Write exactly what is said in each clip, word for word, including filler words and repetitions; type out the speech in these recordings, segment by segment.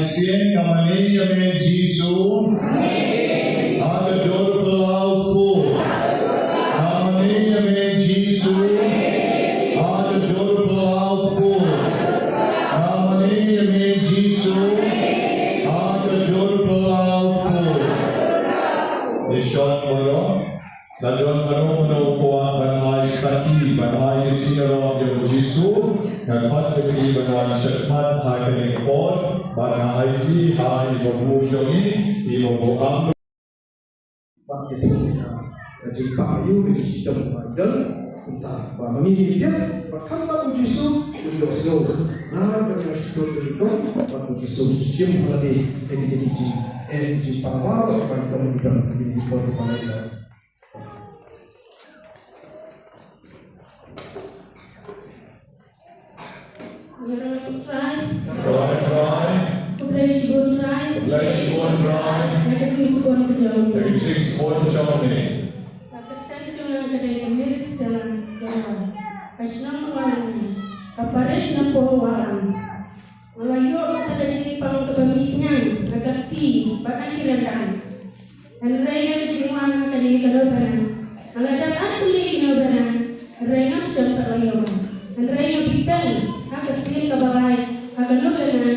Sien, nga mane ïa me Jisu, ha ka dur phyllaw kpur. Nga mane ïa me Jisu, ha ka dur phyllaw kpur. Nga mane ïa me Jisu, ha ka dur phyllaw kpur. Ïashong baroh. Lada don mano mano u kwah ban ai sakhi, ban ai ïa ka jingïaroh ïa u Jisu, nga khot ïa phi ban wan shakhmat ha kane ka por, bad nga ai ïa phi ha i babu jong ngi, i babu Am. Bad ïa phi ka jingpang ïa u, ïa ka jingshitom ba don, kumta ba ma ngi ngi tip ba khamtam u Jisu un ïohsngew na ka jingshitom jong ngi, bad u Jisu u shim ha lade ïa ka jingpang baroh ba ngi don ha kane ka por ba ngi don. Ïaroh Trai. Ïaroh Trai. Khublei shibun Trai. Khublei shibun Trai. Ïa ka jingsbun ka jong me. Ïa ka jingsbun ka jong me. Ka kyrteng jong nga ka dei ka Miss Stella Jawai. Ka shnong Walang. Ka parish Nongpoh Walang. Nga la ïoh ïa ka jingpang kaba mih khñiang na ka kti bad na ki lyndan. Hynrei ïa ka jingwan ha kane ka nongbnai, nga la dang artylli ki nongbnai, hynrei ngam shym pat la ïoh. Hynrei nga bit bha ha ka ktien kaba rai ha ka nongbnai,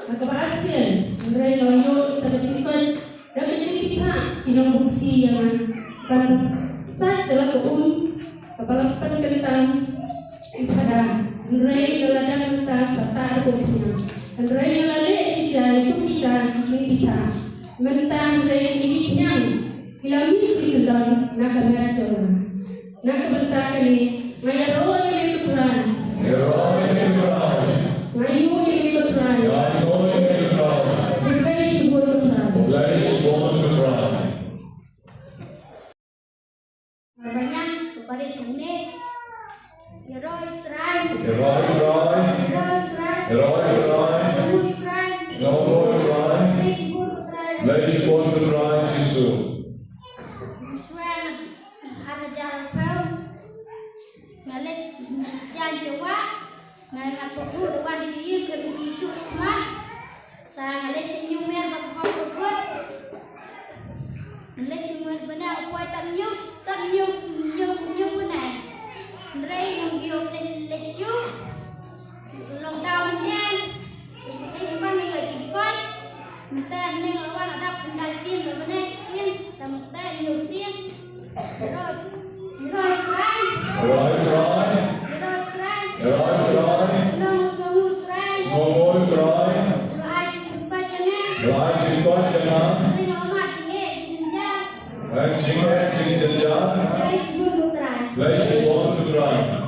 ha kaba arsien, hynrei nga la ïoh ïa ka jingkoit da ka jingpynthikna ki nongbud ïa nga. Ban sait da la ka um kaba la pynkyntang i Phadar, hynrei nga la dang mynta sa tah da ka umphniang. Hynrei nga la leh shisha ïa kum kita ki jingpynthikna. Mynta hynrei kine ki khñiang ki la mih ki kyndon na ka met jong nga. Na ka bynta kane nga ïaroh ïa me ko Trai. Ïaroh ïa me ko Trai. Nga ïoh ïa me ko Trai. Nga ïoh ïa me ko Trai. Khublei shibun ko Trai. Khublei shibun ko Trai. Bad ïa ka parish hangne. Ïaroh Trai. Ïaroh Trai. Ïaroh Trai. Ïaroh Trai. Ïaroh Trai. Khublei shibun Trai. Khublei shibun Trai Jisu. Shuwa nga hap ïa ka jingpang. Nga leit jan sha wah. Nga, nga pyrkhat da wan sha ïing ka dei shuh ma. Sa nga leit sha New Mer ba ka hok ka kut. Nga leit sha New Mer ba na u poi tang New, tang New, New, New Mer. Hynrei nga ïoh leit, leit sha u. Lockdown ne. Hynrei ban ïoh jingkoit. Mynta ne nga wan adap khyndai sien ba bnai sien. Sa mynta ïoh sien. Ïaroh Trai. Ïaroh Trai. Ïaroh Trai. Ïaroh Trai. Nongmur Trai. Nongmur Trai. Ïaroh ai jingkoit ïa nga. Ïaroh ai jingkoit ïa nga. Ïaroh ai jingeh jingjynjar. Ïaroh ai jingjynjar. Ïaroh ai jingeh jingjynjar. Ïaroh ai jingeh jingjynjar. Ïaroh ai jingeh jingjynjar.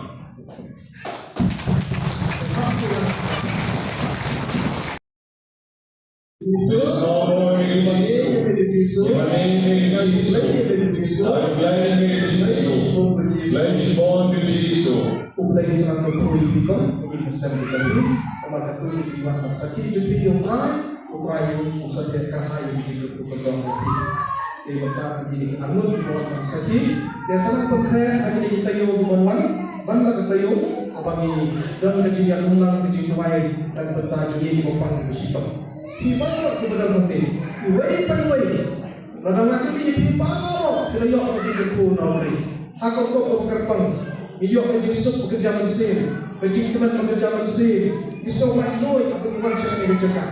Jisu. Ïa ka bynta jong U Blei. Khublei shibun Jisu. U Blei un sa kyrkhu ïa phi ko, u Blei un sa kyrkhu ïa phi. Namar kata ka jingwan ban sakhi jong phi ïa U Trai, U Trai un sa kyrkhu ïa phi. Te mynta ka dei ka angnud kaba wan ban sakhi. Te sa nang pynkhreh ha kine ki taïew kiban wan, ban la ka taïew kaba ngi don ka jingïakhun lang, ka jingduwai na ka bynta jong ngi kiba pang kiba shitom. Phi baroh kiba don mynta, iwei pa iwei, lada nga kylli ïa phi baroh phi la ïoh ka jingkyrkhu na U Blei. Ha ka kyrteng kaba kyrpang ngi ïoh ka jingsuk ba kynja mynsiem, ka jingkmen ba kynja mynsiem. Ngi sngewbha ïa U Blei haba ngi wan sha kane ka jaka.